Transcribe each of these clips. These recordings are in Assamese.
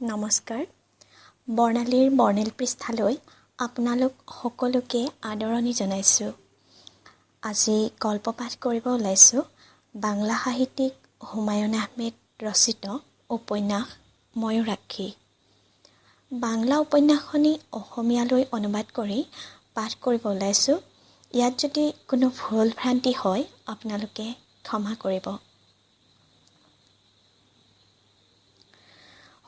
নমস্কাৰ, বৰ্ণালীৰ বৰ্ণিল পৃষ্ঠালৈ আপোনালোক সকলোকে আদৰণি জনাইছোঁ। আজি গল্প পাঠ কৰিব ওলাইছোঁ বাংলা সাহিত্যিক হুমায়ুন আহমেদ ৰচিত উপন্যাস ময়ূৰাক্ষী। বাংলা উপন্যাসখনি অসমীয়ালৈ অনুবাদ কৰি পাঠ কৰিব ওলাইছোঁ। ইয়াত যদি কোনো ভুল ভ্ৰান্তি হয় আপোনালোকে ক্ষমা কৰিব।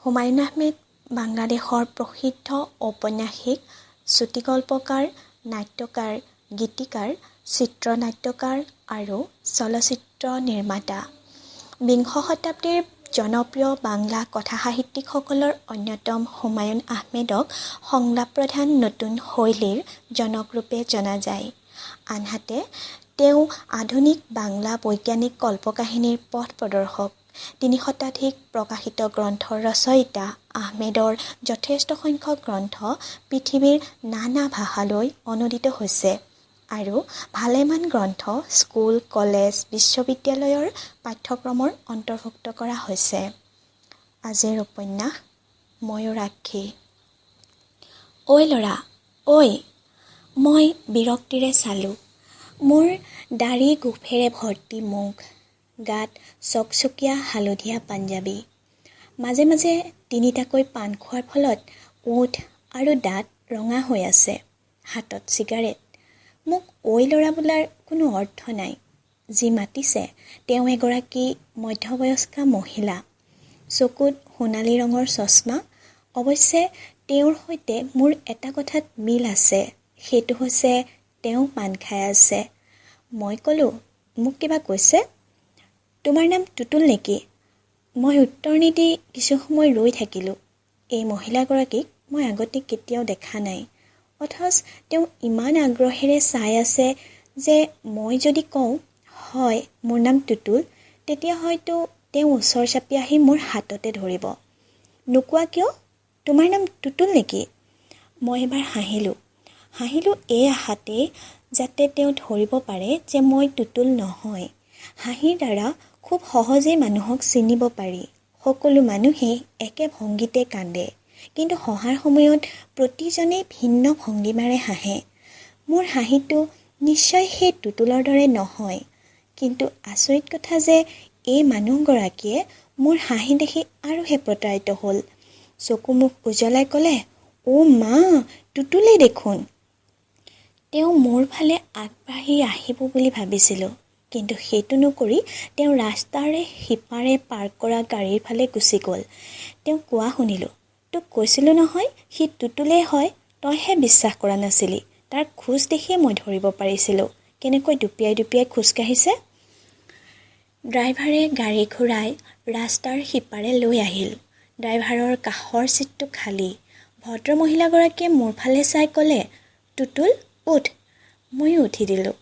হুমায়ুন আহমেদ বাংলাদেশৰ প্ৰসিদ্ধ ঔপন্যাসিক, চুটিগল্পকাৰ, নাট্যকাৰ, গীতিকাৰ, চিত্ৰনাট্যকাৰ আৰু চলচ্চিত্ৰ নিৰ্মাতা। বিংশ শতাব্দীৰ জনপ্ৰিয় বাংলা কথা সাহিত্যিকসকলৰ অন্যতম হুমায়ুন আহমেদক সংলাপপ্ৰধান নতুন শৈলীৰ জনকৰূপে জনা যায়। আনহাতে তেওঁ আধুনিক বাংলা বৈজ্ঞানিক কল্পকাহিনীৰ পথ প্ৰদৰ্শক। 3 শতাধিক প্ৰকাশিত গ্ৰন্থৰ ৰচয়িতা আহমেদৰ যথেষ্ট সংখ্যক গ্ৰন্থ পৃথিৱীৰ নানা ভাষালৈ অনুদিত হৈছে আৰু ভালেমান গ্ৰন্থ স্কুল, কলেজ, বিশ্ববিদ্যালয়ৰ পাঠ্যক্ৰমৰ অন্তৰ্ভুক্ত কৰা হৈছে। আজিৰ উপন্যাস ময়ূৰাক্ষী। ঐ ল'ৰা, ঐ! মই বিৰক্তিৰে চালোঁ। মোৰ দাড়ি গোফেৰে ভৰ্তি মুখ, গাত চকচকীয়া হালধীয়া পাঞ্জাবী, মাজে মাজে 3টাকৈ পাণ খোৱাৰ ফলত ওঁঠ আৰু দাঁত ৰঙা হৈ আছে, হাতত চিগাৰেট। মোক ঐ ল'ৰা বোলাৰ কোনো অৰ্থ নাই। যি মাতিছে তেওঁ এগৰাকী মধ্যবয়স্কা মহিলা, চকুত সোণালী ৰঙৰ চশমা। অৱশ্যে তেওঁৰ সৈতে মোৰ এটা কথাত মিল আছে, সেইটো হৈছে তেওঁ পাণ খাই আছে। মই ক'লোঁ, মোক কিবা কৈছে? তোমাৰ নাম টুটুল নেকি? মই উত্তৰ নিদি কিছু সময় ৰৈ থাকিলোঁ। এই মহিলাগৰাকীক মই আগতে কেতিয়াও দেখা নাই, অথচ তেওঁ ইমান আগ্ৰহেৰে চাই আছে যে মই যদি কওঁ হয় মোৰ নাম টুটুল, তেতিয়া হয়তো তেওঁ ওচৰ চাপি আহি মোৰ হাততে ধৰিব। নোকোৱা কিয়? তোমাৰ নাম টুটুল নেকি? মই এবাৰ হাঁহিলোঁ। হাঁহিলোঁ এই আশাতেই যাতে তেওঁ ধৰিব পাৰে যে মই টুটুল নহয়। হাঁহিৰ দ্বাৰা খুব সহজেই মানুহক চিনিব পাৰি। সকলো মানুহেই একে ভংগীতে কান্দে, কিন্তু হঁহাৰ সময়ত প্ৰতিজনেই ভিন্ন ভংগীমাৰে হাঁহে। মোৰ হাঁহিটো নিশ্চয় সেই টুটুলৰ দৰে নহয়, কিন্তু আচৰিত কথা যে এই মানুহগৰাকীয়ে মোৰ হাঁহি দেখি আৰুহে প্ৰতাৰিত হ'ল। চকু মুখ উজ্বলাই ক'লে, অ' মা, টুটুলেই দেখোন। তেওঁ মোৰ ফালে আগবাঢ়ি আহিব বুলি ভাবিছিলোঁ, কিন্তু সেইটো নকৰি তেওঁ ৰাস্তাৰে সিপাৰে পাৰ্ক কৰা গাড়ীৰ ফালে গুচি গ'ল। তেওঁ কোৱা শুনিলোঁ, তোক কৈছিলোঁ নহয় সি টুটুলেই হয়, তইহে বিশ্বাস কৰা নাছিলি। তাৰ খোজ দেখিয়ে মই ধৰিব পাৰিছিলোঁ কেনেকৈ দুপিয়াই দুপিয়াই খোজকাঢ়িছে। ড্ৰাইভাৰে গাড়ী ঘূৰাই ৰাস্তাৰ সিপাৰে লৈ আহিল। ড্ৰাইভাৰৰ কাষৰ ছিটটো খালী। ভদ্ৰমহিলাগৰাকীয়ে মোৰ ফালে চাই ক'লে, টুটুল উঠ। ময়ো উঠি দিলোঁ।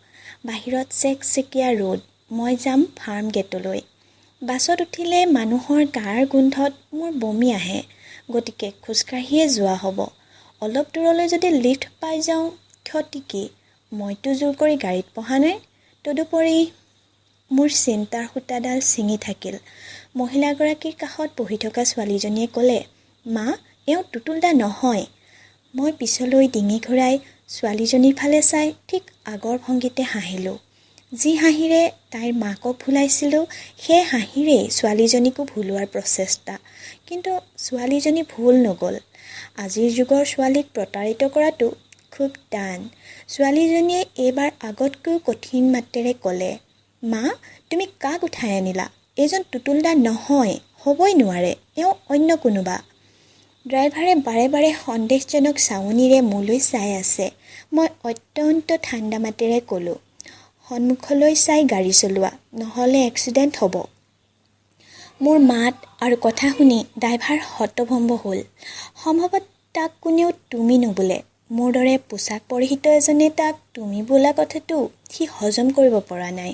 বাহিৰত চেকচেকীয়া ৰ'দ। মই যাম ফাৰ্ম গেটলৈ। বাছত উঠিলে মানুহৰ গাৰ গোন্ধত মোৰ বমি আহে, গতিকে খোজকাঢ়িয়ে যোৱা হ'ব। অলপ দূৰলৈ যদি লিফ্ট পাই যাওঁ ক্ষতি কি? মইতো জোৰ কৰি গাড়ীত বহা নাই। তদুপৰি মোৰ চিন্তাৰ সূতাডাল ছিঙি থাকিল। মহিলাগৰাকীৰ কাষত বহি থকা ছোৱালীজনীয়ে ক'লে, মা, এওঁ টুটুলদা নহয়। মই পিছলৈ ডিঙি ঘূৰাই ছোৱালীজনীৰ ফালে চাই ঠিক আগৰ ভংগীতে হাঁহিলোঁ। যি হাঁহিৰে তাইৰ মাকক ভুলাইছিলোঁ, সেই হাঁহিৰেই ছোৱালীজনীকো ভুলোৱাৰ প্ৰচেষ্টা। কিন্তু ছোৱালীজনী ভুল নগ'ল। আজিৰ যুগৰ ছোৱালীক প্ৰতাৰিত কৰাটো খুব টান। ছোৱালীজনীয়ে এইবাৰ আগতকৈও কঠিন মাতেৰে ক'লে, মা, তুমি কাক উঠাই আনিলা? এইজন টুটুলদা নহয়, হ'বই নোৱাৰে, এওঁ অন্য কোনোবা। ড্ৰাইভাৰে বাৰে বাৰে সন্দেহজনক চাৱনিৰে মোলৈ চাই আছে। মই অত্যন্ত ঠাণ্ডা মাতেৰে ক'লোঁ, সন্মুখলৈ চাই গাড়ী চলোৱা, নহ'লে এক্সিডেণ্ট হ'ব। মোৰ মাত আৰু কথা শুনি ড্ৰাইভাৰ হতভম্ব হ'ল। সম্ভৱতঃ তাক কোনেও তুমি নোবোলে। মোৰ দৰে পোছাক পৰিহিত এজনে তাক তুমি বোলা কথাটো সি হজম কৰিব পৰা নাই।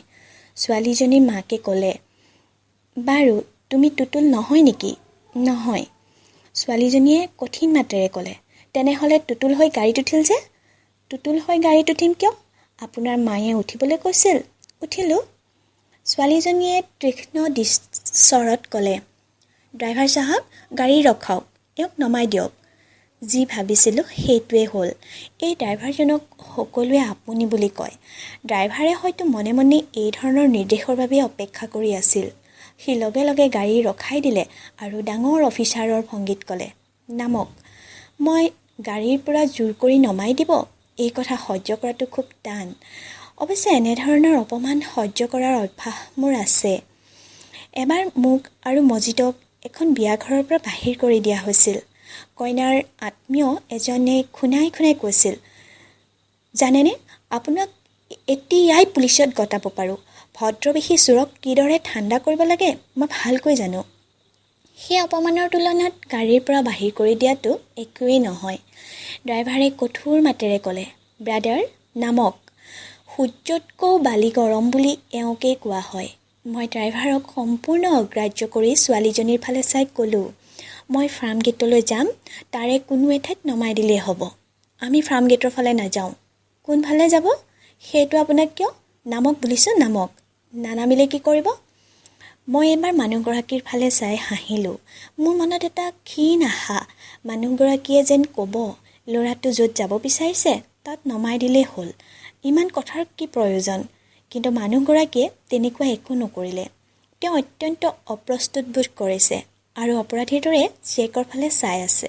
ছোৱালীজনীৰ মাকে ক'লে, বাৰু তুমি টুটুল নহয় নেকি? নহয়। ছোৱালীজনীয়ে কঠিন মাতেৰে ক'লে, তেনেহ'লে টুটুল হৈ গাড়ীত উঠিল যে? টুটুল হৈ গাড়ীত উঠিম কিয়? আপোনাৰ মায়ে উঠিবলৈ কৈছিল, উঠিলোঁ। ছোৱালীজনীয়ে তীক্ষ্ণ স্বৰত ক'লে, ড্ৰাইভাৰ চাহাব, গাড়ী ৰখাওক, এওঁক নমাই দিয়ক। যি ভাবিছিলোঁ সেইটোৱেই হ'ল। এই ড্ৰাইভাৰজনক সকলোৱে আপুনি বুলি কয়। ড্ৰাইভাৰে হয়তো মনে মনে এই ধৰণৰ নিৰ্দেশৰ বাবে অপেক্ষা কৰি আছিল। সি লগে লগে গাড়ী ৰখাই দিলে আৰু ডাঙৰ অফিচাৰৰ ভংগীত ক'লে, নামক। মই গাড়ীৰ পৰা জোৰ কৰি নমাই দিব, এই কথা সহ্য কৰাটো খুব টান। অৱশ্যে এনেধৰণৰ অপমান সহ্য কৰাৰ অভ্যাস মোৰ আছে। এবাৰ মোক আৰু মজিদক এখন বিয়াঘৰৰ পৰা বাহিৰ কৰি দিয়া হৈছিল। কইনাৰ আত্মীয় এজনে খুনাই খুনাই কৈছিল, জানেনে, আপোনাক এতিয়াই পুলিচত গতাব পাৰোঁ। ভদ্ৰবেশী চোৰক কিদৰে ঠাণ্ডা কৰিব লাগে মই ভালকৈ জানো। সেই অপমানৰ তুলনাত গাড়ীৰ পৰা বাহিৰ কৰি দিয়াটো একোৱেই নহয়। ড্ৰাইভাৰে কঠোৰ মাতেৰে ক'লে, ব্ৰাদাৰ, নামক। সূৰ্যতকৈও বালি গৰম বুলি এওঁকেই কোৱা হয়। মই ড্ৰাইভাৰক সম্পূৰ্ণ অগ্ৰাহ্য কৰি ছোৱালীজনীৰ ফালে চাই ক'লোঁ, মই ফাৰ্ম গেটলৈ যাম, তাৰে কোনো এঠাইত নমাই দিলেই হ'ব। আমি ফাৰ্ম গেটৰ ফালে নাযাওঁ। কোনফালে যাব সেইটো আপোনাক কিয়? নামক বুলিছোঁ, নামক। নানামিলে কি কৰিব? মই এবাৰ মানুহগৰাকীৰ ফালে চাই হাঁহিলোঁ। মোৰ মনত এটা ক্ষীণ আশা, মানুহগৰাকীয়ে যেন ক'ব, ল'ৰাটো য'ত যাব বিচাৰিছে তাত নমাই দিলেই হ'ল, ইমান কথাৰ কি প্ৰয়োজন। কিন্তু মানুহগৰাকীয়ে তেনেকুৱা একো নকৰিলে। তেওঁ অত্যন্ত অপ্ৰস্তুত বোধ কৰিছে আৰু অপৰাধীৰ দৰে জীয়েকৰ ফালে চাই আছে।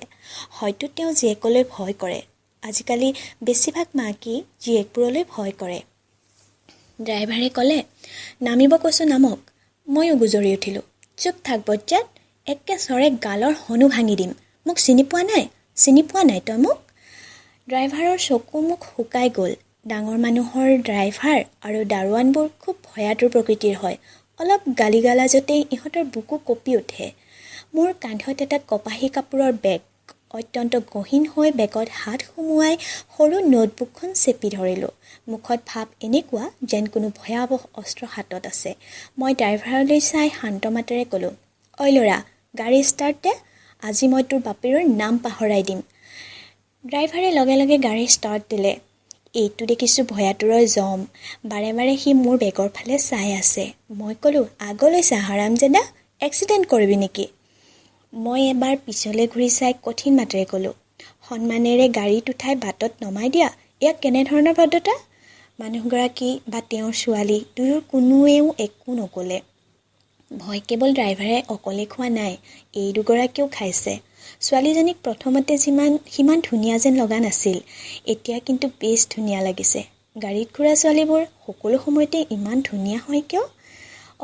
হয়তো তেওঁ জীয়েকলৈ ভয় কৰে। আজিকালি বেছিভাগ মাকেই জীয়েকবোৰলৈ ভয় কৰে। ড্ৰাইভাৰে ক'লে, নামিব কৈছোঁ, নামক। ময়ো গুজৰি উঠিলোঁ, চুপ থাক বজ্জাত, একে চৰে গালৰ হনু ভাঙি দিম। মোক চিনি পোৱা নাই? চিনি পোৱা নাই তই মোক? ড্ৰাইভাৰৰ চকু মুখ শুকাই গ'ল। ডাঙৰ মানুহৰ ড্ৰাইভাৰ আৰু দাৰোৱানবোৰ খুব ভয়াতুৰ প্ৰকৃতিৰ হয়। অলপ গালি গালাজতেই ইহঁতৰ বুকু কঁপি উঠে। মোৰ কান্ধত এটা কপাহী কাপোৰৰ বেগ। অত্যন্ত গহীন হৈ বেগত হাত সুমুৱাই সৰু নোটবুকখন চেপি ধৰিলোঁ। মুখত ভাৱ এনেকুৱা যেন কোনো ভয়াৱহ অস্ত্ৰ হাতত আছে। মই ড্ৰাইভাৰলৈ চাই শান্ত মাতেৰে ক'লোঁ, ঐ ল'ৰা, গাড়ী ষ্টাৰ্ট দে, আজি মই তোৰ বাপেৰৰ নাম পাহৰাই দিম। ড্ৰাইভাৰে লগে লগে গাড়ী ষ্টাৰ্ট দিলে। এইটো দেখিছোঁ ভয়াতুৰৰ জম। বাৰে বাৰে সি মোৰ বেগৰ ফালে চাই আছে। মই ক'লোঁ, আগলৈ চা হাৰামজাদা, এক্সিডেণ্ট কৰিবি নেকি? মই এবাৰ পিছলৈ ঘূৰি চাই কঠিন মাতেৰে ক'লোঁ, সন্মানেৰে গাড়ীত উঠাই বাটত নমাই দিয়া ইয়াক কেনেধৰণৰ ভদ্ৰতা? মানুহগৰাকী বা তেওঁৰ ছোৱালী দুয়োৰ কোনোৱেও একো নক'লে। ভয় কেৱল ড্ৰাইভাৰে অকলে খোৱা নাই, এই দুগৰাকীয়েও খাইছে। ছোৱালীজনীক প্ৰথমতে সিমান ধুনীয়া যেন লগা নাছিল, এতিয়া কিন্তু বেছ ধুনীয়া লাগিছে। গাড়ীত ঘূৰা ছোৱালীবোৰ সকলো সময়তে ইমান ধুনীয়া হয় কিয়?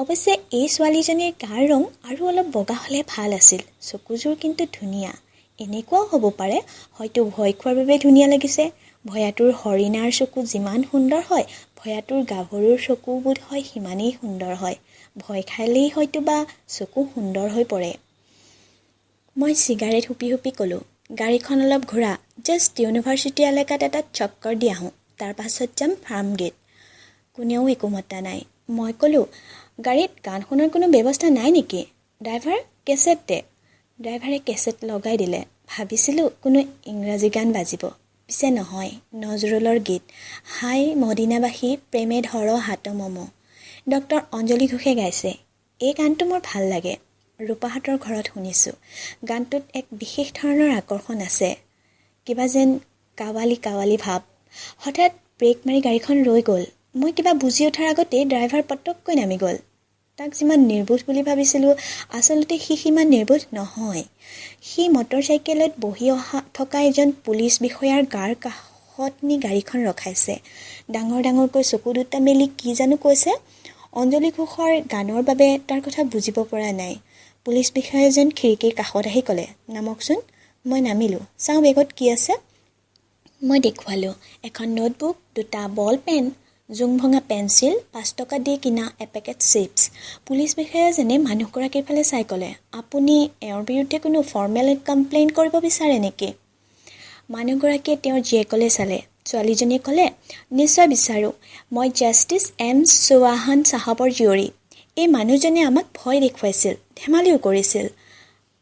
অৱশ্যে এই ছোৱালীজনীৰ গাৰ ৰং আৰু অলপ বগা হ'লে ভাল আছিল। চকুযোৰ কিন্তু ধুনীয়া। এনেকুৱাও হ'ব পাৰে, হয়তো ভয় খোৱাৰ বাবে ধুনীয়া লাগিছে। ভয়াতুৰ হৰিণাৰ চকু যিমান সুন্দৰ হয়, ভয়াতুৰ গাভৰুৰ চকু বোধ হয় সিমানেই সুন্দৰ হয়। ভয় খালেই হয়তো বা চকু সুন্দৰ হৈ পৰে। মই চিগাৰেট হুপি হুপি ক'লোঁ, গাড়ীখন অলপ ঘূৰা, জাষ্ট ইউনিভাৰ্চিটি এলেকাত এটা চক্কৰ দি আহোঁ, তাৰ পাছত যাম ফাৰ্ম গেট। কোনেও একো মতা নাই। মই ক'লোঁ, গাড়ীত গান শুনাৰ কোনো ব্যৱস্থা নাই নেকি? ড্ৰাইভাৰ, কেছেট দে। ড্ৰাইভাৰে কেছেট লগাই দিলে। ভাবিছিলোঁ কোনো ইংৰাজী গান বাজিব, পিছে নহয়, নজৰুলৰ গীত, হাই মদিনাবাসী প্ৰেমে ধৰ হাত মম। ডক্টৰ অঞ্জলি ঘোষে গাইছে। এই গানটো মোৰ ভাল লাগে। ৰূপাহঁতৰ ঘৰত শুনিছোঁ। গানটোত এক বিশেষ ধৰণৰ আকৰ্ষণ আছে, কিবা যেন কাৱালী কাৱালী ভাৱ। হঠাৎ ব্ৰেক মাৰি গাড়ীখন ৰৈ গ'ল। মই কিবা বুজি উঠাৰ আগতেই ড্ৰাইভাৰ পটককৈ নামি গ'ল। তাক যিমান নিৰ্বোধ বুলি ভাবিছিলোঁ, আচলতে সি সিমান নিৰ্বোধ নহয়। সি মটৰ চাইকেলত বহি অহা থকা এজন পুলিচ বিষয়াৰ গাৰ কাষত নি গাড়ীখন ৰখাইছে। ডাঙৰ ডাঙৰকৈ চকু দুটা মেলি কি জানো কৈছে। অঞ্জলি ঘোষৰ গানৰ বাবে তাৰ কথা বুজিব পৰা নাই। পুলিচ বিষয়াজন খিৰিকীৰ কাষত আহি ক'লে, নামকচোন। মই নামিলোঁ। চাওঁ বেগত কি আছে। মই দেখুৱালোঁ, এখন নোটবুক, দুটা বল পেন, জোং ভঙা পেঞ্চিল, 5 টকা দি কিনা এপেকেট চিপছ। পুলিচ বিষয়াজনে মানুহগৰাকীৰ ফালে চাই ক'লে, আপুনি এওঁৰ বিৰুদ্ধে কোনো ফৰ্মেল কমপ্লেইন কৰিব বিচাৰে নেকি? মানুহগৰাকীয়ে তেওঁৰ জীয়েকলৈ চালে। ছোৱালীজনীয়ে ক'লে, নিশ্চয় বিচাৰোঁ। মই জাষ্টিছ এম চৌহান চাহাবৰ জীয়ৰী। এই মানুহজনে আমাক ভয় দেখুৱাইছিল, ধেমালিও কৰিছিল।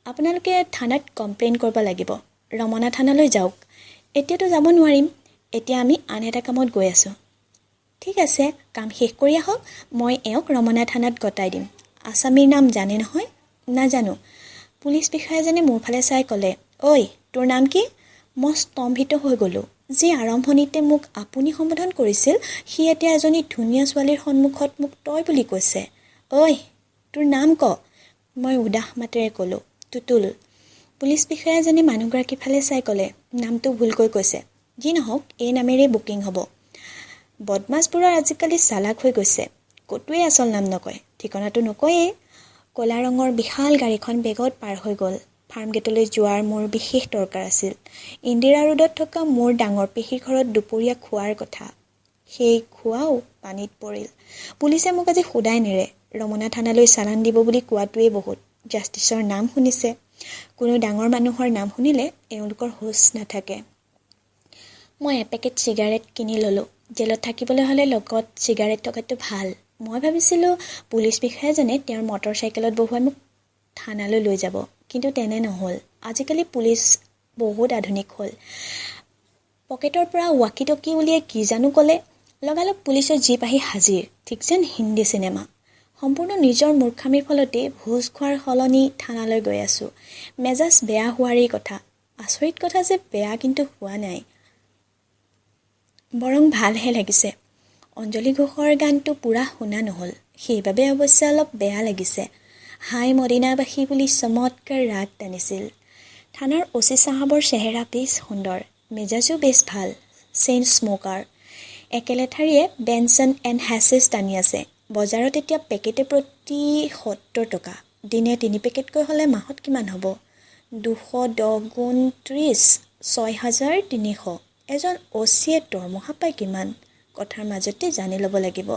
আপোনালোকে থানাত কমপ্লেইন কৰিব লাগিব। ৰমনা থানালৈ যাওক। এতিয়াতো যাব নোৱাৰিম, এতিয়া আমি আন এটা কামত গৈ আছোঁ। ঠিক আছে, কাম শেষ কৰি আহক, মই এওঁক ৰমনা থানাত গতাই দিম। আছামীৰ নাম জানে নহয়? নাজানো। পুলিচ বিষয়াজনে মোৰ ফালে চাই ক'লে, ঐ, তোৰ নাম কি? মই স্তম্ভিত হৈ গ'লোঁ। যি আৰম্ভণিতে মোক আপুনি সম্বোধন কৰিছিল, সি এতিয়া এজনী ধুনীয়া ছোৱালীৰ সন্মুখত মোক তই বুলি কৈছে। ঐ, তোৰ নাম ক। মই উদাস মাতেৰে ক'লোঁ, টুটুল। পুলিচ বিষয়াজনে মানুহগৰাকীৰ ফালে চাই ক'লে, নামটো ভুলকৈ কৈছে। যি নহওক, এই নামেৰেই বুকিং হ'ব। বদমাছবোৰৰ আজিকালি চালাক হৈ গৈছে, ক'তোৱেই আচল নাম নকয়, ঠিকনাটো নকয়েই। ক'লা ৰঙৰ বিশাল গাড়ীখন বেগত পাৰ হৈ গ'ল। ফাৰ্ম গেটলৈ যোৱাৰ মোৰ বিশেষ দৰকাৰ আছিল। ইন্দিৰা ৰোডত থকা মোৰ ডাঙৰ পেহীৰ ঘৰত দুপৰীয়া খোৱাৰ কথা। সেই খোৱাও পানীত পৰিল। পুলিচে মোক আজি সোধাই নেৰে। ৰমনা থানালৈ চালান দিব বুলি কোৱাটোৱেই বহুত। জাষ্টিছৰ নাম শুনিছে। কোনো ডাঙৰ মানুহৰ নাম শুনিলে এওঁলোকৰ হুঁচ নাথাকে। মই এপেকেট চিগাৰেট কিনি ল'লোঁ। জেলত থাকিবলৈ হ'লে লগত চিগাৰেট থকাটো ভাল। মই ভাবিছিলোঁ পুলিচ বিষয়াজনে তেওঁৰ মটৰ চাইকেলত বহুৱাই মোক থানালৈ লৈ যাব, কিন্তু তেনে নহ'ল। আজিকালি পুলিচ বহুত আধুনিক হ'ল। পকেটৰ পৰা ৱাকি টকি উলিয়াই কি জানো ক'লে। লগালগ পুলিচৰ জীপ আহি হাজিৰ, ঠিক যেন হিন্দী চিনেমা। সম্পূৰ্ণ নিজৰ মূৰ্খামিৰ ফলতেই ভোজ খোৱাৰ সলনি থানালৈ গৈ আছোঁ। মেজাজ বেয়া হোৱাৰেই কথা। আচৰিত কথা যে বেয়া কিন্তু হোৱা নাই, বৰং ভালহে লাগিছে। অঞ্জলি ঘোষৰ গানটো পূৰা শুনা নহ'ল, সেইবাবে অৱশ্যে অলপ বেয়া লাগিছে। হাই মদিনাবাসী বুলি চমৎকাৰ ৰাগ টানিছিল। থানাৰ অ' চি চাহাবৰ চেহেৰা বেছ সুন্দৰ, মেজাজো বেছ ভাল। চেইন স্মকাৰ, একেলেঠাৰিয়ে বেনছন এণ্ড হেছেছ টানি আছে। বজাৰত এতিয়া পেকেটে প্ৰতি 70 টকা। দিনে 3 পেকেটকৈ হ'লে মাহত কিমান হ'ব? 210 গুণ 30, 6300। এজন অ' চিয়ে দৰমহা পায় কিমান? কথাৰ মাজতে জানি ল'ব লাগিব।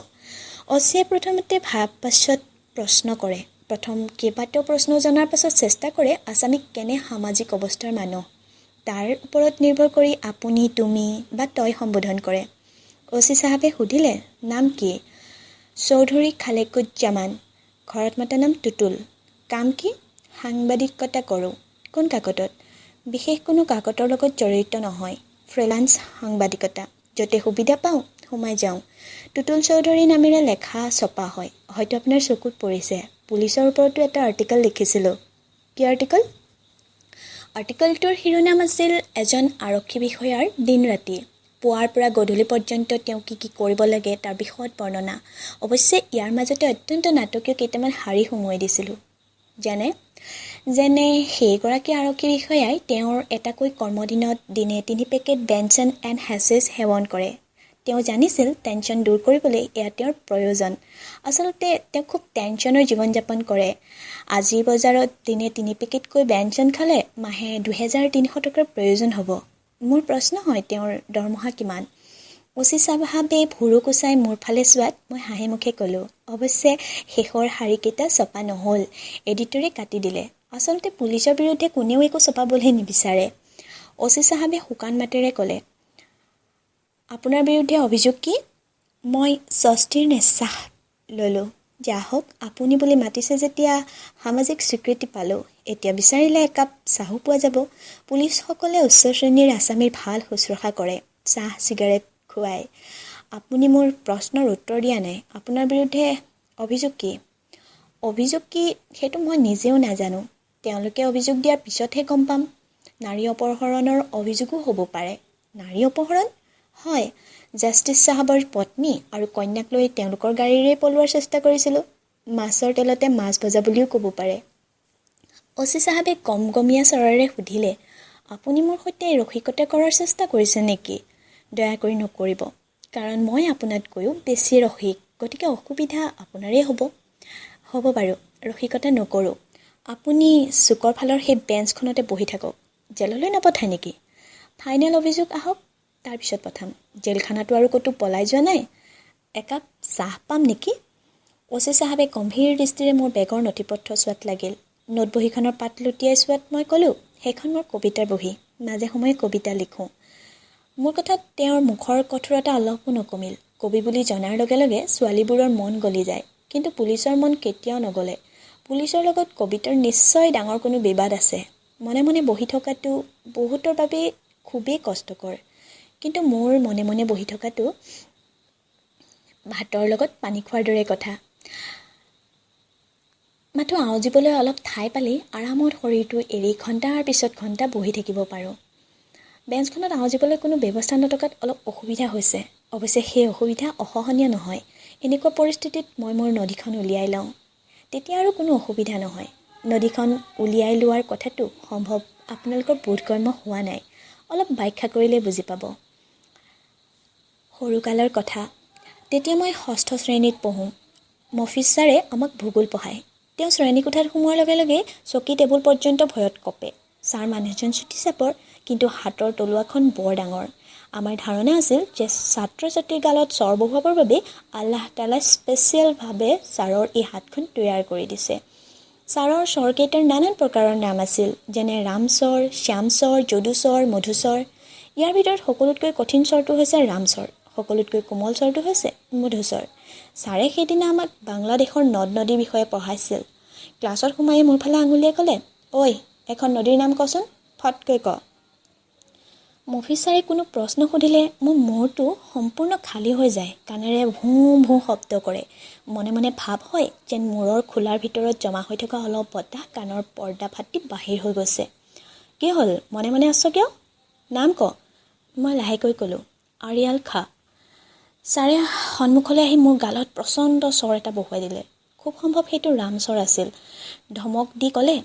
অ' চিয়ে প্ৰথমতে ভাব, পাছত প্ৰশ্ন কৰে। প্ৰথম কেইবাটাও প্ৰশ্ন জনাৰ পাছত চেষ্টা কৰে আছামী কেনে সামাজিক অৱস্থাৰ মানুহ, তাৰ ওপৰত নিৰ্ভৰ কৰি আপুনি, তুমি বা তই সম্বোধন কৰে। অ' চি চাহাবে সুধিলে, নাম কি? চৌধুৰী খালেকুজ্জামান। ঘৰত মাতা নাম টুটুল। কাম কি? সাংবাদিকতা কৰোঁ। কোন কাকতত? বিশেষ কোনো কাকতৰ লগত জড়িত নহয়, ফ্ৰীলান্স সাংবাদিকতা। য'তে সুবিধা পাওঁ সোমাই যাওঁ। টুটুল চৌধুৰী নামেৰে লেখা ছপা হয়, হয়তো আপোনাৰ চকুত পৰিছে। পুলিচৰ ওপৰতো এটা আৰ্টিকল লিখিছিলোঁ। কি আৰ্টিকল? আৰ্টিকলটোৰ শিৰোনাম আছিল এজন আৰক্ষী বিষয়াৰ দিন ৰাতি। পুৱাৰ পৰা গধূলি পৰ্যন্ত তেওঁ কি কি কৰিব লাগে তাৰ বিশদ বৰ্ণনা। অৱশ্যে ইয়াৰ মাজতে অত্যন্ত নাটকীয় কেইটামান শাৰী সুমুৱাই দিছিলোঁ। যেনে যেনে সেইগৰাকী আৰক্ষী বিষয়াই তেওঁৰ এটাকৈ কৰ্মদিনত দিনে 3 পেকেট বেনছন এণ্ড হেছেছ সেৱন কৰে। তেওঁ জানিছিল টেনশ্যন দূৰ কৰিবলৈ এয়া তেওঁৰ প্ৰয়োজন। আচলতে তেওঁ খুব টেনশ্যনৰ জীৱন যাপন কৰে। আজিৰ বজাৰত দিনে 3 পেকেটকৈ বেনছন খালে মাহে 2300 টকাৰ প্ৰয়োজন হ'ব। মোৰ প্ৰশ্ন হয়, তেওঁৰ দৰমহা কিমান? অ' চি চাহাবে ভুৰু কোচাই মোৰ ফালে চোৱাত মই হাঁহিমুখে ক'লোঁ। অৱশ্যে শেষৰ শাৰীকেইটা ছপা নহ'ল, এডিটৰে কাটি দিলে। আচলতে পুলিচৰ বিৰুদ্ধে কোনেও একো ছপাবলৈ নিবিচাৰে। অ' চি চাহাবে শুকান মাতেৰে ক'লে, আপোনাৰ বিৰুদ্ধে অভিযোগ কি? মই স্বস্তিৰ নিশ্বাস ল'লোঁ। যা হওক, আপুনি বুলি মাতিছে যেতিয়া সামাজিক স্বীকৃতি পালোঁ। এতিয়া বিচাৰিলে একাপ চাহো পোৱা যাব। পুলিচসকলে উচ্চ শ্ৰেণীৰ আছামীৰ ভাল শুশ্ৰূষা কৰে, চাহ চিগাৰেট খুৱায়। আপুনি মোৰ প্ৰশ্নৰ উত্তৰ দিয়া নাই। আপোনাৰ বিৰুদ্ধে অভিযোগ কি? অভিযোগ কি সেইটো মই নিজেও নাজানো। তেওঁলোকে অভিযোগ দিয়াৰ পিছতহে গম পাম। নাৰী অপহৰণৰ অভিযোগো হ'ব পাৰে। নাৰী অপহৰণ? হয়, জাষ্টিছ চাহাবৰ পত্নী আৰু কন্যাক লৈ তেওঁলোকৰ গাড়ীৰে পলোৱাৰ চেষ্টা কৰিছিলোঁ। মাছৰ তেলতে মাছ ভজা বুলিও ক'ব পাৰে। অ' চি চাহাবে গমগমীয়া স্বৰেৰে সুধিলে, আপুনি মোৰ সৈতে ৰসিকতা কৰাৰ চেষ্টা কৰিছে নেকি? দয়া কৰি নকৰিব, কাৰণ মই আপোনাতকৈও বেছি ৰসিক, গতিকে অসুবিধা আপোনাৰেই হ'ব। হ'ব বাৰু, ৰসিকতা নকৰোঁ। আপুনি চুকৰ ফালৰ সেই বেঞ্চখনতে বহি থাকক। জেললৈ নপঠায় নেকি? ফাইনেল অভিযোগ আহক, তাৰপিছত পঠাম। জেলখানাটো আৰু ক'তো পলাই যোৱা নাই। একাপ চাহ পাম নেকি? অ' চি চাহাবে গম্ভীৰ দৃষ্টিৰে মোৰ বেগৰ নথি পত্ৰ চোৱাত লাগিল। নোট বহীখনৰ পাত লুটিয়াই চোৱাত মই ক'লোঁ, সেইখন মোৰ কবিতাৰ বহী, মাজে সময়ে কবিতা লিখোঁ। মোৰ কথাত তেওঁৰ মুখৰ কঠোৰতা অলপো নকমিল। কবি বুলি জনাৰ লগে লগে ছোৱালীবোৰৰ মন গলি যায়, কিন্তু পুলিচৰ মন কেতিয়াও নগলে। পুলিচৰ লগত কবিতাৰ নিশ্চয় ডাঙৰ কোনো বিবাদ আছে। মনে মনে বহি থকাটো বহুতৰ বাবে খুবেই কষ্টকৰ, কিন্তু মোৰ মনে মনে বহি থকাটো ভাতৰ লগত পানী খোৱাৰ দৰে কথা। মাথো আউজিবলৈ অলপ ঠাই পালেই আৰামত শৰীৰটো এৰি ঘণ্টাৰ পিছত ঘণ্টা বহি থাকিব পাৰোঁ। বেঞ্চখনত আউজিবলৈ কোনো ব্যৱস্থা নথকাত অলপ অসুবিধা হৈছে। অৱশ্যে সেই অসুবিধা অসহনীয় নহয়। এনেকুৱা পৰিস্থিতিত মই মোৰ নদীখন উলিয়াই লওঁ, তেতিয়া আৰু কোনো অসুবিধা নহয়। নদীখন উলিয়াই লোৱাৰ কথাটো সম্ভৱ আপোনালোকৰ বোধগম্য হোৱা নাই, অলপ ব্যাখ্যা কৰিলে বুজি পাব। সৰুকালৰ কথা। তেতিয়া মই ষষ্ঠ শ্ৰেণীত পঢ়োঁ। মফিজ ছাৰে আমাক ভূগোল পঢ়ায়। তেওঁ শ্ৰেণীকোঠাত সোমোৱাৰ লগে লগে চকী টেবুল পৰ্যন্ত ভয়ত কঁপে। ছাৰ মানুহজন চুটি চাপৰ, কিন্তু হাতৰ তলুৱাখন বৰ ডাঙৰ। আমাৰ ধাৰণা আছিল যে ছাত্ৰ ছাত্ৰীৰ গালত চৰ বহুৱাবৰ বাবে আল্লাহ তালাই স্পেচিয়েলভাৱে ছাৰৰ এই হাতখন তৈয়াৰ কৰি দিছে। ছাৰৰ চৰকেইটাৰ নানান প্ৰকাৰৰ নাম আছিল, যেনে ৰামচৰ, শ্যামচৰ, যদুচৰ, মধুচৰ। ইয়াৰ ভিতৰত সকলোতকৈ কঠিন চৰটো হৈছে ৰামচৰ, সকলোতকৈ কোমল চৰটো হৈছে মধুচৰ। ছাৰে সেইদিনা আমাক বাংলাদেশৰ নদ নদীৰ বিষয়ে পঢ়াইছিল। ক্লাছত সোমায়ে মোৰ ফালে আঙুলিয়াই ক'লে, ঐ, এখন নদীৰ নাম কচোন, ফটকৈ ক। মফিজ ছাৰে কোনো প্ৰশ্ন সুধিলে মোৰ মূৰটো সম্পূৰ্ণ খালী হৈ যায়, কাণেৰে ভুঁ ভুঁ শব্দ কৰে। মনে মনে ভাৱ হয় যেন মূৰৰ খোলাৰ ভিতৰত জমা হৈ থকা অলপ বতাহ কাণৰ পৰ্দা ফাটি বাহিৰ হৈ গৈছে। কি হ'ল, মনে মনে আছ কিয়? নাম ক। মই লাহেকৈ ক'লোঁ, আৰিয়াল খা। ছাৰে সন্মুখলৈ আহি মোৰ গালত প্ৰচণ্ড চৰ এটা বহুৱাই দিলে। খুব সম্ভৱ সেইটো ৰামচৰ আছিল। ধমক দি ক'লে,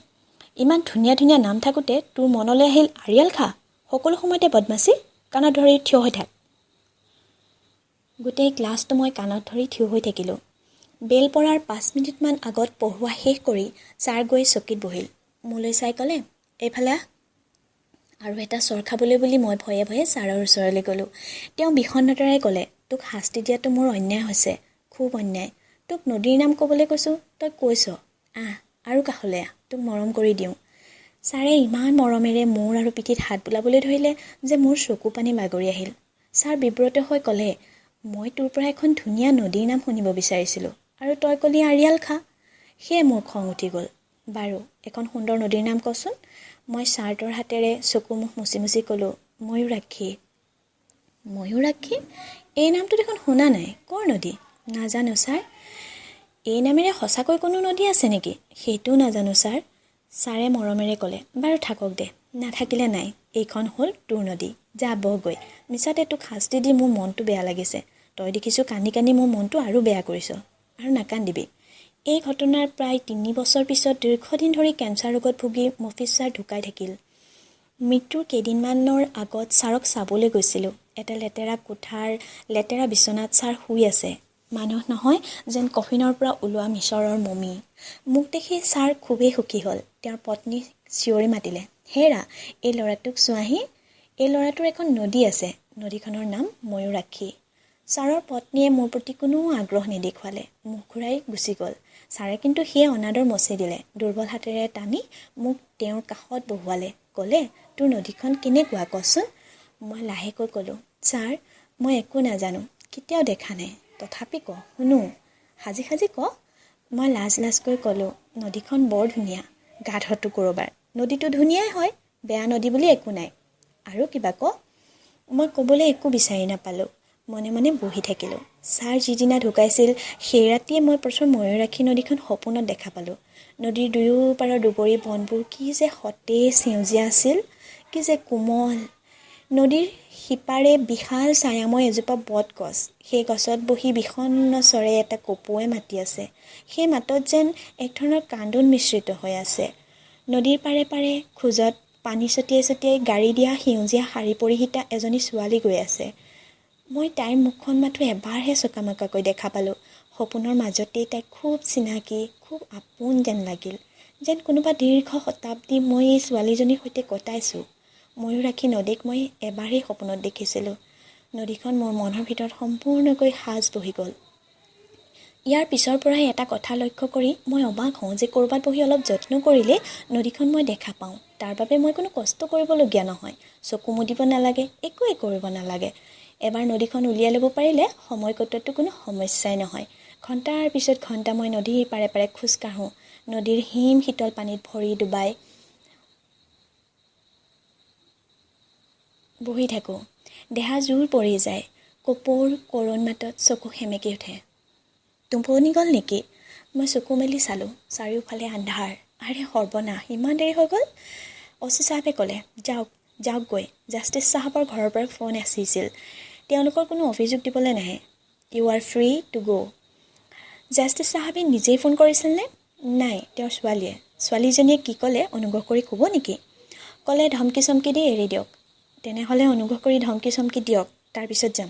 ইমান ধুনীয়া ধুনীয়া নাম থাকোঁতে তোৰ মনলৈ আহিল আৰিয়াল খা? সকলো সময়তে বদমাচি, কাণত ধৰি থিয় হৈ থাক। গোটেই ক্লাছটো মই কাণত ধৰি থিয় হৈ থাকিলোঁ। বেল পৰাৰ 5 মিনিটমান আগত পঢ়োৱা শেষ কৰি ছাৰ গৈ চকীত বহিল। মোলৈ চাই ক'লে, এইফালে আহ। আৰু এটা চৰ খাবলৈ বুলি মই ভয়ে ভয়ে ছাৰৰ ওচৰলৈ গ'লোঁ। তেওঁ বিষণ্ণতাৰে ক'লে, তোক শাস্তি দিয়াটো মোৰ অন্যায় হৈছে, খুব অন্যায়। তোক নদীৰ নাম ক'বলৈ কৈছোঁ, তই কৈছ। আহ, আৰু কাষলৈ আহ, তোক মৰম কৰি দিওঁ। ছাৰে ইমান মৰমেৰে মূৰ আৰু পিঠিত হাত বুলাবলৈ ধৰিলে যে মোৰ চকু পানী বাগৰি আহিল। ছাৰ বিব্ৰত হৈ ক'লে, মই তোৰ পৰা এখন ধুনীয়া নদীৰ নাম শুনিব বিচাৰিছিলোঁ আৰু তই ক'লি আৰিয়াল খা। সেয়ে মোৰ খং উঠি গ'ল। বাৰু, এখন সুন্দৰ নদীৰ নাম কচোন। মই চাৰ্টৰ হাতেৰে চকু মুখ মুচি মুচি ক'লোঁ, ময়ূৰাক্ষী। ময়ূৰাক্ষী? এই নামটো দেখোন শুনা নাই, ক'ৰ নদী? নাজানো ছাৰ। এই নামেৰে সঁচাকৈ কোনো নদী আছে নেকি? সেইটোও নাজানো ছাৰ। ছাৰে মৰমেৰে ক'লে, বাৰু থাকক দে, নাথাকিলে নাই, এইখন হ'ল তোৰ নদী, যা বহগৈ। মিছাতে তোক শাস্তি দি মোৰ মনটো বেয়া লাগিছে। তই দেখিছোঁ কান্দি কান্দি মোৰ মনটো আৰু বেয়া কৰিছ, আৰু নাকান্দিবি। এই ঘটনাৰ প্ৰায় 3 বছৰ পিছত দীৰ্ঘদিন ধৰি কেঞ্চাৰ ৰোগত ভুগি মফিজ ছাৰ ঢুকাই থাকিল। মৃত্যুৰ কেইদিনমানৰ আগত ছাৰক চাবলৈ গৈছিলোঁ। এটা লেতেৰা কোঠাৰ লেতেৰা বিচনাত ছাৰ শুই আছে। মানুহ নহয়, যেন কফিনৰ পৰা ওলোৱা মিছৰৰ মমি। মোক দেখি ছাৰ খুবেই সুখী হ'ল। তেওঁৰ পত্নী চিঞৰি মাতিলে, হেৰা, এই ল'ৰাটোক চোৱাহি, এই ল'ৰাটোৰ এখন নদী আছে, নদীখনৰ নাম ময়ূৰাক্ষী। ছাৰৰ পত্নীয়ে মোৰ প্ৰতি কোনো আগ্ৰহ নেদেখুৱালে, মুখ ঘূৰাই গুচি গ'ল। ছাৰে কিন্তু সেই অনাদৰ মচি দিলে। দুৰ্বল হাতেৰে টানি মোক তেওঁৰ কাষত বহুৱালে। ক'লে, তোৰ নদীখন কেনেকুৱা কচোন? মই লাহেকৈ ক'লোঁ, ছাৰ, মই একো নাজানো, কেতিয়াও দেখা নাই, তথাপি ক, শুনো, সাজি সাজি ক। মই লাজ লাজকৈ ক'লোঁ, নদীখন বৰ ধুনীয়া। গাধটো ক'ৰবাৰ, নদীটো ধুনীয়াই হয়, বেয়া নদী বুলি একো নাই। আৰু কিবা ক। মই ক'বলৈ একো বিচাৰি নাপালোঁ, মনে মনে বহি থাকিলোঁ। ছাৰ যিদিনা ঢুকাইছিল সেই ৰাতিয়ে মই প্ৰথম ময়ূৰাক্ষী নদীখন সপোনত দেখা পালোঁ। নদীৰ দুয়ো পাৰৰ দুবৰি বনবোৰ কি যে সতেজ সেউজীয়া আছিল, কি যে কোমল। নদীৰ সিপাৰে বিশাল ছায়াময় এজোপা বটগছ, সেই গছত বহি বিষণ্ণ স্বৰে এটা কপৌৱে মাতি আছে। সেই মাতত যেন এক ধৰণৰ কান্দোন মিশ্ৰিত হৈ আছে। নদীৰ পাৰে পাৰে খোজত পানী ছটিয়াই ছটিয়াই গাড়ী দিয়া সেউজীয়া শাৰী পৰিহিতা এজনী ছোৱালী গৈ আছে। মই তাইৰ মুখখন মাথো এবাৰহে চকামকাকৈ দেখা পালোঁ। সপোনৰ মাজতেই তাইক খুব চিনাকি, খুব আপোন যেন লাগিল, যেন কোনোবা দীৰ্ঘ শতাব্দী মই এই ছোৱালীজনীৰ সৈতে কটাইছোঁ। ময়ূৰাক্ষী নদীক মই এবাৰেই সপোনত দেখিছিলোঁ। নদীখন মোৰ মনৰ ভিতৰত সম্পূৰ্ণকৈ সাজ বহি গ'ল। ইয়াৰ পিছৰ পৰাই এটা কথা লক্ষ্য কৰি মই অবাক হওঁ যে ক'ৰবাত বহি অলপ যত্ন কৰিলে নদীখন মই দেখা পাওঁ। তাৰ বাবে মই কোনো কষ্ট কৰিবলগীয়া নহয়, চকু মুদিব নালাগে, একোৱেই কৰিব নালাগে। এবাৰ নদীখন উলিয়াই ল'ব পাৰিলে সময় কটোৱাটো কোনো সমস্যাই নহয়। ঘণ্টাৰ পিছত ঘণ্টা মই নদীৰ পাৰে পাৰে খোজকাঢ়োঁ, নদীৰ হিম শীতল পানীত ভৰি ডুবাই বহি থাকোঁ। দেহা জোৰ পৰি যায়। কপৌৰ কৰুণ মাতত চকু সেমেকি উঠে। টোপনি গ'ল নেকি? মই চকু মেলি চালোঁ, চাৰিওফালে আন্ধাৰ। আৰে সৰ্বনাশ, ইমান দেৰি হৈ গ'ল। অ' চি চাহাবে ক'লে, যাওক যাওকগৈ, জাষ্টিছ চাহাবৰ ঘৰৰ পৰা ফোন আহিছিল, তেওঁলোকৰ কোনো অভিযোগ দিবলৈ নাহে। You are free to go. Justice চাহাবে নিজেই ফোন কৰিছিলনে? নাই, তেওঁৰ ছোৱালীয়ে। ছোৱালীজনীয়ে কি ক'লে অনুগ্ৰহ কৰি ক'ব নেকি? ক'লে, ধমকি চমকি দি এৰি দিয়ক। তেনেহ'লে অনুগ্ৰহ কৰি ধমকি চমকি দিয়ক, তাৰপিছত যাম।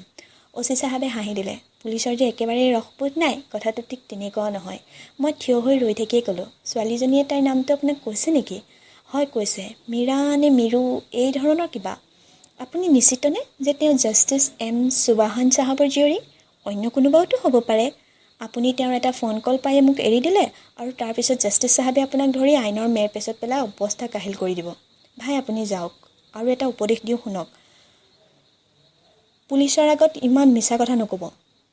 অ' চি চাহাবে হাঁহি দিলে। পুলিচৰ যে একেবাৰেই ৰসবোধ নাই, কথাটো ঠিক তেনেকুৱাও নহয়। মই থিয় হৈ ৰৈ থাকিয়েই ক'লোঁ, ছোৱালীজনীয়ে তাইৰ নামটো আপোনাক কৈছে নেকি? হয় কৈছে, মীৰা নে মিৰু, এই ধৰণৰ কিবা। আপুনি নিশ্চিতনে যে তেওঁ জাষ্টিছ এম সুবাহান চাহাবৰ জীয়ৰী? অন্য কোনোবাওতো হ'ব পাৰে। আপুনি তেওঁৰ এটা ফোন কল পায়ে মোক এৰি দিলে আৰু তাৰপিছত জাষ্টিছ চাহাবে আপোনাক ধৰি আইনৰ মেৰপেচত পেলাই অৱস্থা কাহিল কৰি দিব। ভাই, আপুনি যাওক। আৰু এটা উপদেশ দিওঁ শুনক, পুলিচৰ আগত ইমান মিছা কথা নক'ব।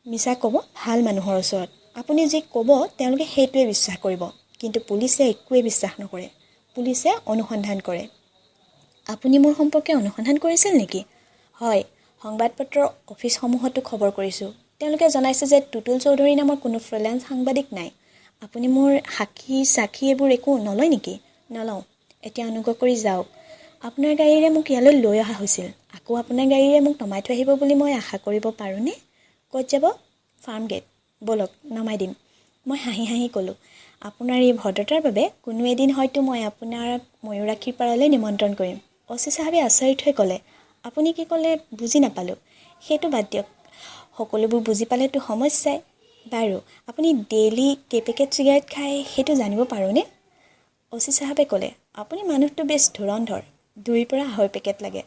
মিছা ক'ব ভাল মানুহৰ ওচৰত। আপুনি যি ক'ব তেওঁলোকে সেইটোৱে বিশ্বাস কৰিব, কিন্তু পুলিচে একোৱেই বিশ্বাস নকৰে। পুলিচে অনুসন্ধান কৰে। আপুনি মোৰ সম্পৰ্কে অনুসন্ধান কৰিছিল নেকি? হয়, সংবাদপত্ৰৰ অফিচসমূহতো খবৰ কৰিছোঁ। তেওঁলোকে জনাইছে যে টুটুল চৌধুৰী নামৰ কোনো ফ্ৰীলেন্স সাংবাদিক নাই। আপুনি মোৰ সাক্ষী সাক্ষী এইবোৰ একো নলয় নেকি? নলওঁ। এতিয়া অনুগ্ৰহ কৰি যাওক। আপোনাৰ গাড়ীৰে মোক ইয়ালৈ লৈ অহা হৈছিল, আকৌ আপোনাৰ গাড়ীৰে মোক নমাই থৈ আহিব বুলি মই আশা কৰিব পাৰোঁনে? ক'ত যাব? Farm gate. ব'লক, নমাই দিম। মই হাঁহি হাঁহি ক'লোঁ, আপোনাৰ এই ভদ্ৰতাৰ বাবে কোনো এদিন হয়তো মই আপোনাক ময়ূৰাক্ষীৰ পাৰলৈ নিমন্ত্ৰণ কৰিম। অ' চি চাহাবে আচৰিত হৈ ক'লে, আপুনি কি ক'লে বুজি নাপালোঁ। সেইটো বাদ দিয়ক, সকলোবোৰ বুজি পালেতো সমস্যাই। বাৰু, আপুনি ডেইলি কেইপেকেট চিগাৰেট খায় সেইটো জানিব পাৰোঁনে? অ' চি চাহাবে ক'লে, আপুনি মানুহটো বেছ ধুৰন্ধৰ। 2 পৰা 2.5 পেকেট লাগে।